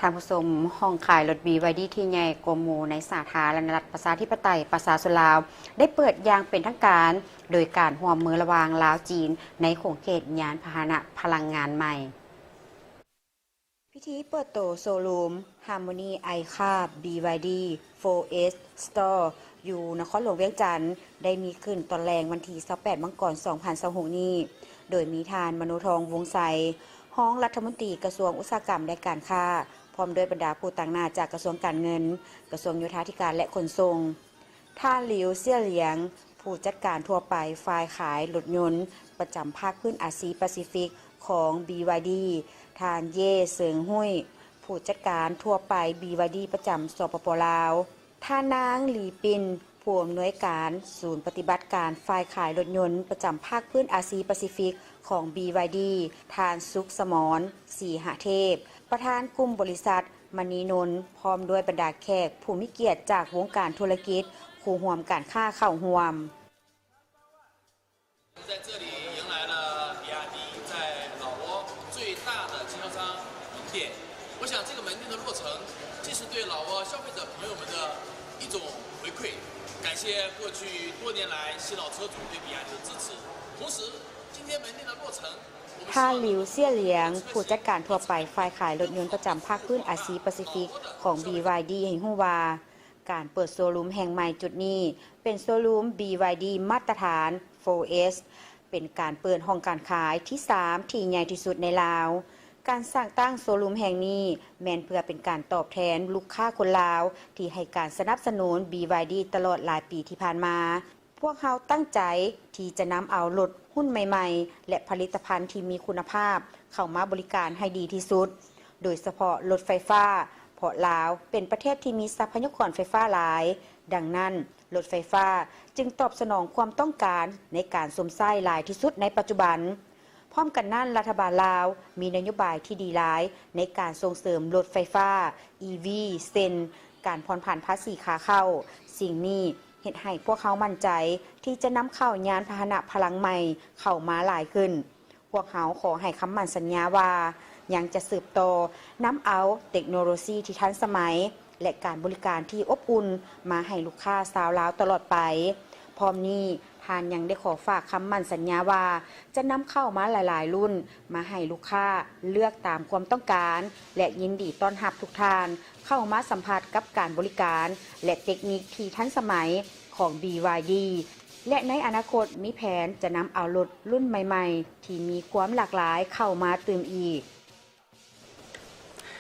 ທ່ານຜູ້ຊົມ, ຫ້ອງຂາຍລົດ ບີວາຍດີ ທີ່ໃຫຍ່ກວ່າໝູ່ໃນສາທາລະນະລັດ ປະຊາທິປະໄຕ ປະຊາຊົນລາວ ໄດ້ເປີດຢ່າງເປັນທາງການ ໂດຍການຮ່ວມມືລະຫວ່າງລາວ-ຈີນ ໃນຂົງເຂດຍານພາຫະນະພະລັງງານໃໝ່. ພິທີເປີດໂຕໂຊຣູມ Harmony iCar ບີວາຍດີ ໂຟເອສ Store ຢູ່ນະຄອນຫຼວງວຽງຈັນ ໄດ້ມີຂຶ້ນຕອນແລງວັນທີຊາວແປດ ມັງກອນ ສອງພັນຊາວຫົກນີ້ ໂດຍມີທ່ານ ມະໂນທອງ ວົງໄຊ ຮອງລັດຖະມົນຕີກະຊວງອຸດສາຫະກຳ ແລະ ການຄ້າ ພ້ອມດ້ວຍບັນດາຜູ້ຕາງໜ້າຈາກກະຊວງການເງິນ, ກະຊວງໂຍທາທິການ ແລະ ຂົນສົ່ງ, ທ່ານ ຫຼິວ ເຊຍຫຼຽງ ຜູ້ຈັດການທົ່ວໄປຝ່າຍຂາຍລົດຍົນປະຈຳພາກພື້ນອາຊີປາຊີຟິກຂອງ ບີວາຍດີ, ທ່ານ ເຢ ເສີງຮຸ້ຍ ຜູ້ຈັດການທົ່ວໄປ ບີວາຍດີ ປະຈຳ ສປປ ລາວ, ທ່ານນາງ ຫຼີ ປິນ ຜູ້ອຳນວຍການສູນປະຕິບັດການຝ່າຍຂາຍລົດຍົນປະຈຳພາກພື້ນອາຊີປາຊີຟິກຂອງ ບີວາຍດີ, ທ່ານ ສຸກສະໝອນ ສີຫະເທບ ປະທານກຸ່ມບໍລິສັດ ມະນີນົນ ພ້ອມດ້ວຍບັນດາແຂກຜູ້ມີກຽດຈາກວົງການທຸລະກິດ ຄູ່ຮ່ວມການຄ້າເຂົ້າຮ່ວມ. 在这里迎来了比亚迪在老挝最大的经销商门店。我想这个门店的落成，既是对老挝消费者朋友们的一种回馈，感谢过去多年来新老车主对比亚迪的支持。同时，今天门店的落成， ທ່ານ ຫຼິວ ເຊຍຫຼຽງ ຜູ້ຈັດການທົ່ວໄປຝ່າຍຂາຍລົດຍົນປະຈຳພາກພື້ນອາຊີປາຊີຟິກຂອງ ບີວາຍດີ ໃຫ້ຮູ້ວ່າ ການເປີດໂຊຣູມແຫ່ງໃໝ່ຈຸດນີ້ ເປັນໂຊຣູມ ບີວາຍດີ ມາດຕະຖານ ໂຟເອສ ເປັນການເປີດຫ້ອງການຂາຍທີສາມທີ່ໃຫຍ່ທີ່ສຸດໃນລາວ. ການສ້າງຕັ້ງໂຊຣູມແຫ່ງນີ້ ແມ່ນເພື່ອເປັນການຕອບແທນລູກຄ້າຄົນລາວ ທີ່ໃຫ້ການສະໜັບສະໜູນ ບີວາຍດີ ຕະຫຼອດຫຼາຍປີທີ່ຜ່ານມາ. ພວກເຮົາຕັ້ງໃຈທີ່ຈະນຳເອົາລົດຮຸ່ນໃໝ່ໆ ແລະ ຜະລິດຕະພັນທີ່ມີຄຸນນະພາບເຂົ້າມາບໍລິການໃຫ້ດີທີ່ສຸດ, ໂດຍສະເພາະລົດໄຟຟ້າ, ເພາະລາວເປັນປະເທດທີ່ມີຊັບພະຍາກອນໄຟຟ້າຫຼາຍ. ດັ່ງນັ້ນ, ລົດໄຟຟ້າຈຶ່ງຕອບສະໜອງຄວາມຕ້ອງການໃນການຊົມໃຊ້ຫຼາຍທີ່ສຸດໃນປັດຈຸບັນ. ພ້ອມກັນນັ້ນ, ລັດຖະບານລາວມີນະໂຍບາຍທີ່ດີຫຼາຍໃນການສົ່ງເສີມລົດໄຟຟ້າ ອີ ວີ ເຊັ່ນ ການຜ່ອນຜັນພາສີຂາເຂົ້າ. ສິ່ງນີ້ເຮັດໃຫ້ພວກເຮົາໝັ້ນໃຈທີ່ຈະນຳເຂົ້າຍານພາຫະນະພະລັງໃໝ່ເຂົ້າມາຫຼາຍຂຶ້ນ. ພວກເຮົາຂໍໃຫ້ຄຳໝັ້ນສັນຍາວ່າ ຍັງຈະສືບຕໍ່ນຳເອົາເຕັກໂນໂລຊີທີ່ທັນສະໄໝ ແລະ ການບໍລິການທີ່ອົບອຸ່ນມາໃຫ້ລູກຄ້າຊາວລາວຕະຫຼອດໄປ. ພ້ອມນີ້, ທ່ານຍັງໄດ້ຂໍຝາກຄຳໝັ້ນສັນຍາວ່າ ຈະນຳເຂົ້າມາຫຼາຍໆລຸ້ນມາໃຫ້ລູກຄ້າເລືອກຕາມຄວາມຕ້ອງການ ແລະ ຍິນດີຕ້ອນຮັບທຸກທ່ານເຂົ້າມາສຳຜັດກັບການບໍລິການ ແລະ ເຕັກນິກທີ່ທັນສະໄໝຂອງ ບີວາຍດີ ແລະ ໃນອະນາຄົດມີແຜນຈະນຳເອົາລົດລຸ້ນໃໝ່ໆທີ່ມີຄວາມຫຼາກຫຼາຍເຂົ້າມາຕື່ມອີກ.